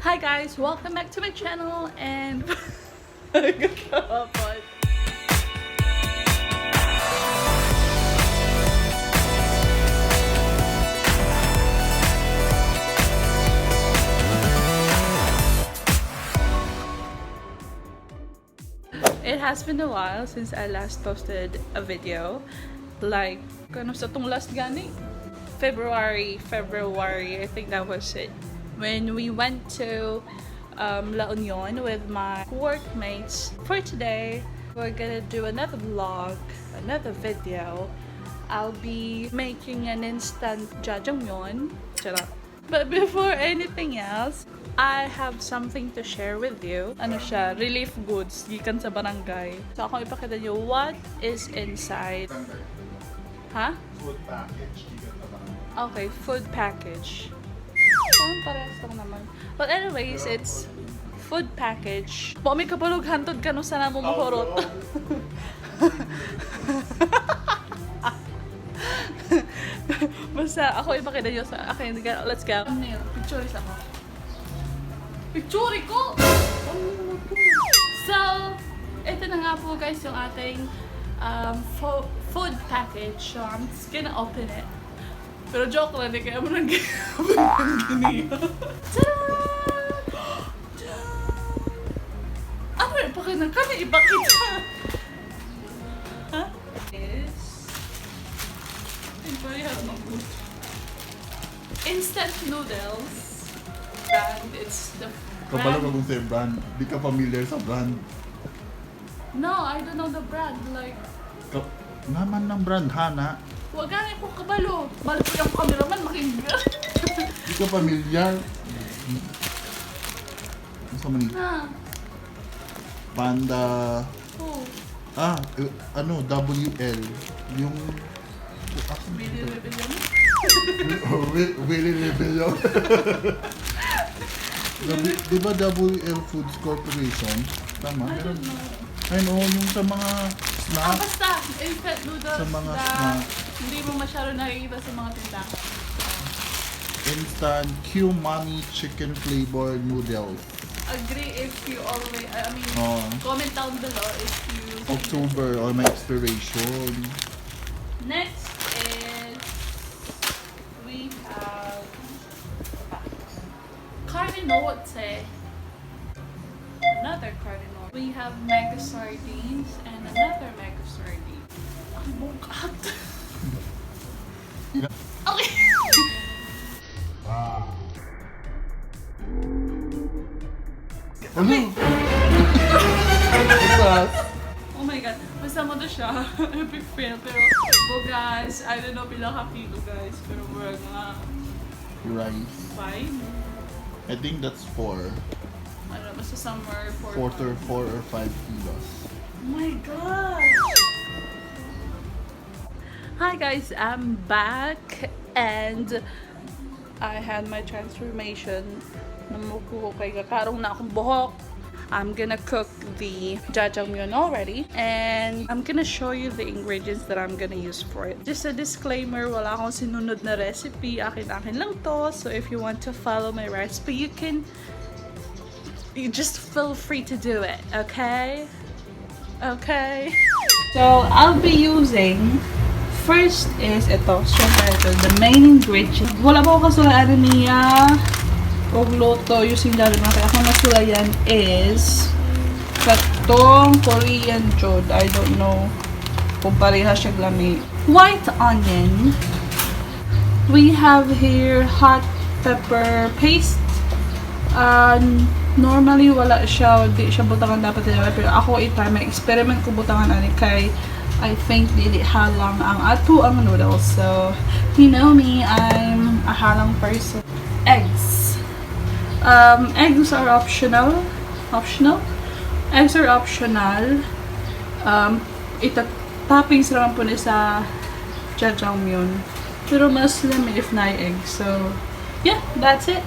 Hi guys, welcome back to my channel and it has been a while since I last posted a video. Like, kano sa tong last gani? February, I think that was it. When we went to La Union with my workmates. For today, we're gonna do another vlog, another video. I'll be making an instant jjajangmyeon. Charot. But before anything else, I have something to share with you. Ano siya? Relief goods gikan sa barangay. So ako ipakita niyo what is inside. Ha? Food package, gikan sa barangay. Okay, food package. Parang parehas lang naman. But anyways, it's food package. Wa may kapalog hantod kano sa namo mahurot. Basta ako ipakita niyo sa akin. Let's go. Thumbnail. Picture ako. Picture ko! So, ito na nga po guys yung ating food package. So, I'm just gonna open it. Pero joke lang, di kaya mo nang gini. Tada! Ano yung ipakita? Kani ipakita? Ha? Is... Ay, good. Instant noodles. Brand, it's the Kabalo ka brand. kung sa brand. Di ka familiar sa brand. No, I don't know the brand. Like, Naman ng brand, Hana. Wag gani ko kabalo. Balo ko yung cameraman, makinggan. Di ka familiar. Ano sa man? Na. Panda. Oh. Ah, eh, ano, WL. Yung... Billy Rebellion. Willy Rebellion. Di ba WL Foods Corporation? Tama? I Meron. don't know. Ay no, yung sa mga Ah, snack. basta, instant noodles Sa mga na snack. hindi mo masyado nakikita sa mga tindahan. Instant Q-Mami Chicken Flavor Noodles. Agree if you always, I mean, Oh. comment down below if you... October or my expiration. Next is, we have carne norte. Another carne norte. We have mega sardines and another mega sardine. Ang bukat. Okay. Ano? Bukas. Oh my God. Basta mo to siya. Epic fail. Pero, bugas. I don't know pila ka kilo, guys. Pero we're mga Rice. 5. I think that's 4. Ano, basta somewhere 4. 4 or 5 kilos. Oh my gosh! Hi guys, I'm back and I had my transformation. Namuko ko kay kakarong na akong buhok. I'm gonna cook the jjajangmyeon already and I'm gonna show you the ingredients that I'm gonna use for it. Just a disclaimer, wala akong sinunod na recipe. Akin-akin lang to. So if you want to follow my recipe, you just feel free to do it, okay? Okay. So, I'll be using, first is ito, syempre ito, the main ingredient. Wala pa ako kasulayan niya og luto using jjajangmyeon. Kaya akong nasulayan is katong Korean jod. I don't know kung pareha siya lami. White onion. We have here hot pepper paste. Normally wala siya, di siya butangan dapat nila. Pero ako i-try, may experiment ko butangan ani kay I think dili halang ang ato ang noodles. So, you know me, I'm a halang person. Eggs. Eggs are optional. Optional? Eggs are optional. Ita toppings naman po ni sa jjajangmyeon. Pero mas lami if na egg. So, yeah, that's it.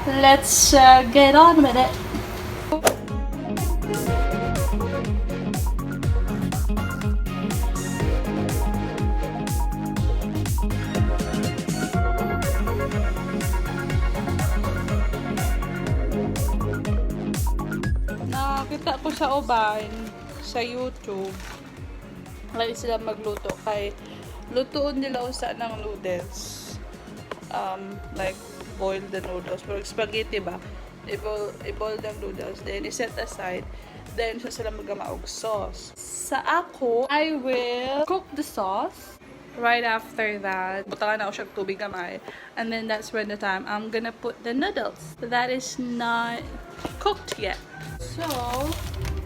Let's get on with it. Nakakita ko sa uban sa YouTube. Like sila magluto kay lutuon nila usa ng noodles. Like boil the noodles. Pero spaghetti ba? I-boil the noodles. Then i-set aside. Then siya sila magama og sauce. Sa ako, I will cook the sauce. Right after that, butangan na ako siya og tubig gamay. And then that's when the time I'm gonna put the noodles. That is not cooked yet. So,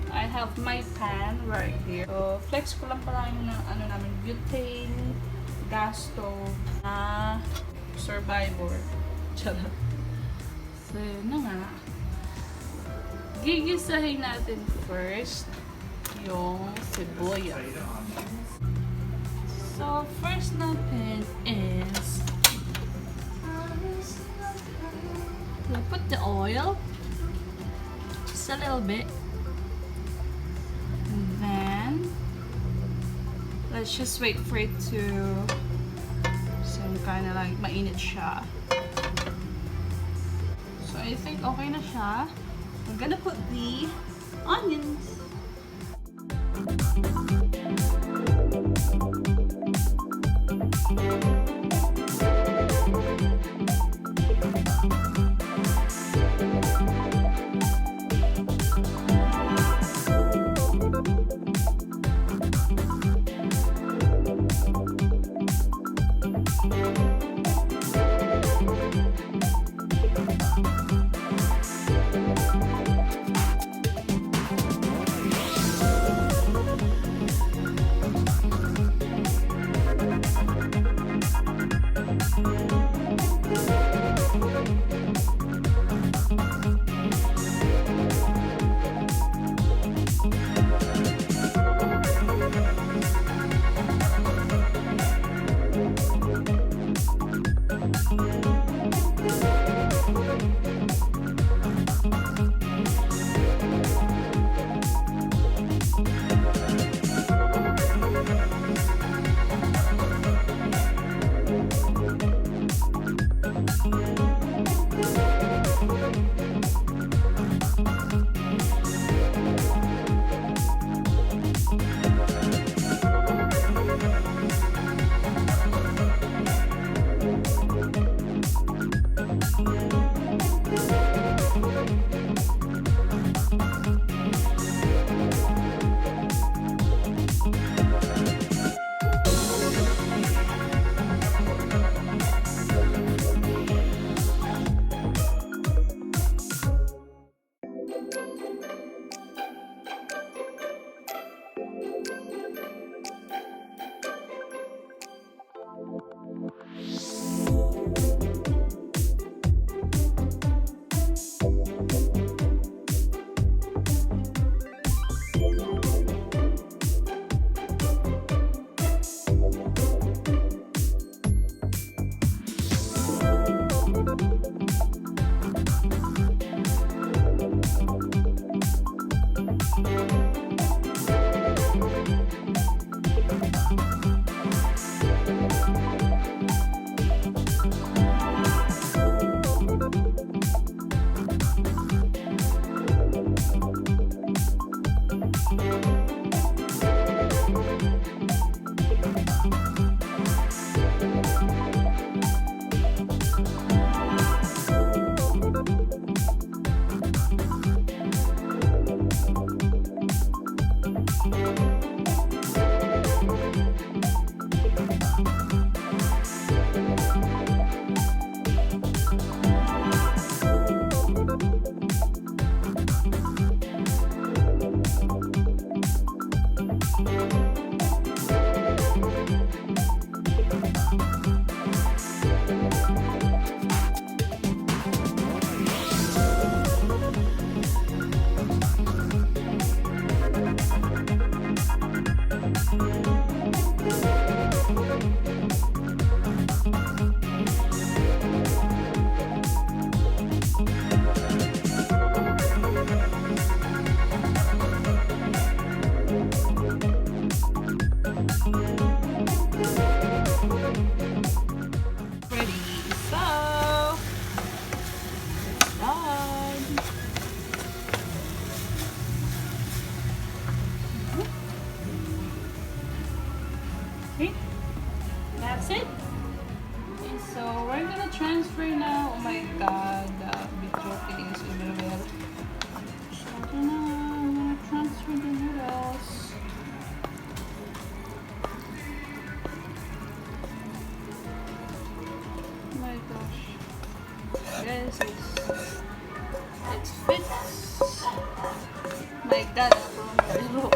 I have my pan right here. So, flex ko lang pala yung ano namin, butane gas stove na survivor. Charot. So, yun na nga. Gigisahin natin first yung sibuyas. So, first natin is we'll put the oil just a little bit. And then let's just wait for it to some kind of like mainit siya. So I think okay na siya. I'm gonna put the onions. That fits. My God, ako.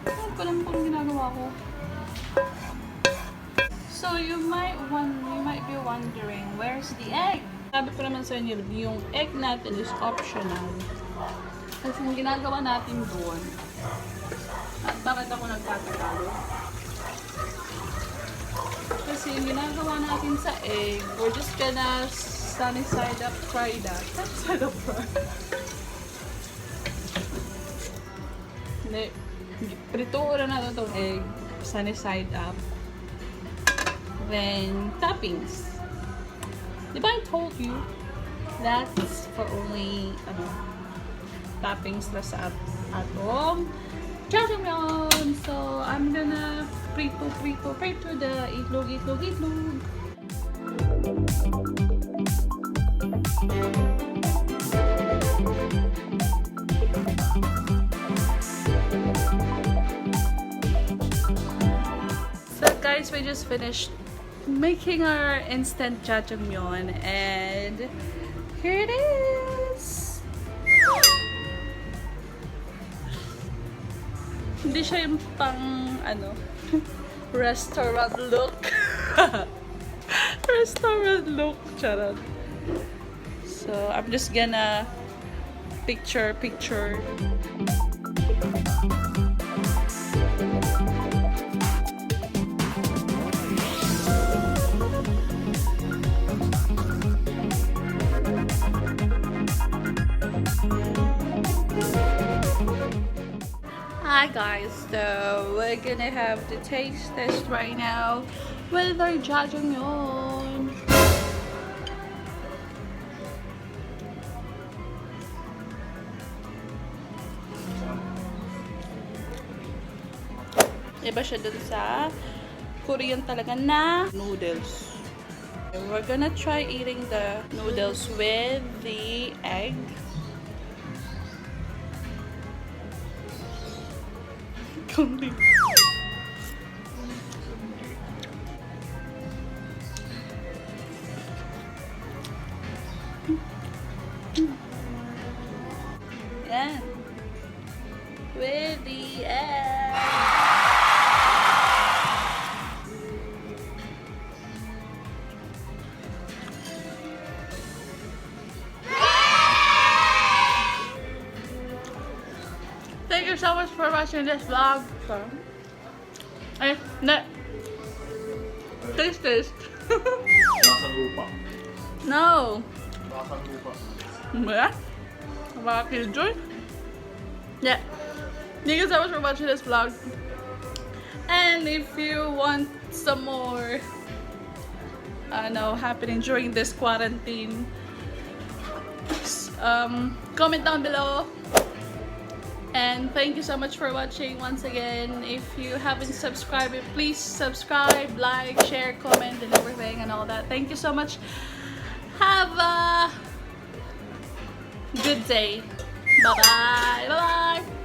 Alam ko lang kung ginagawa ko. So you might be wondering, where's the egg? Sabi ko naman sa inyo, yung egg natin is optional. Kasi yung ginagawa natin doon, at bakit ako nagtatagalog? Kasi yung ginagawa natin sa egg, we're just gonna sunny side up fry that. Sunny side up fry. Hindi. Prito na natin itong egg. Sunny side up. Then, toppings. Di ba I told you? That's for only, ano, toppings na sa atong jajangmyeon. So, I'm gonna prito, prito, prito the itlog, itlog, itlog. So guys, we just finished making our instant jajangmyeon and here it is! Hindi siya yung pang, ano, restaurant look. Restaurant look, charot. So, I'm just gonna picture, picture. Hi guys, so we're gonna have the taste test right now with our jajangmyeon. Iba siya dun sa Korean talaga na noodles. We're gonna try eating the noodles with the egg. Konti. Yan. With the egg. Thank you so much for watching this vlog. Ay, na. Taste test. Lasang lupa. No. Lasang lupa. Ba? Mga killjoy? Yeah. Thank you so much for watching this vlog. And if you want some more, I know, happening during this quarantine, comment down below. And thank you so much for watching once again. If you haven't subscribed, please subscribe, like, share, comment, and everything and all that. Thank you so much. Have a good day. Bye bye. Bye bye.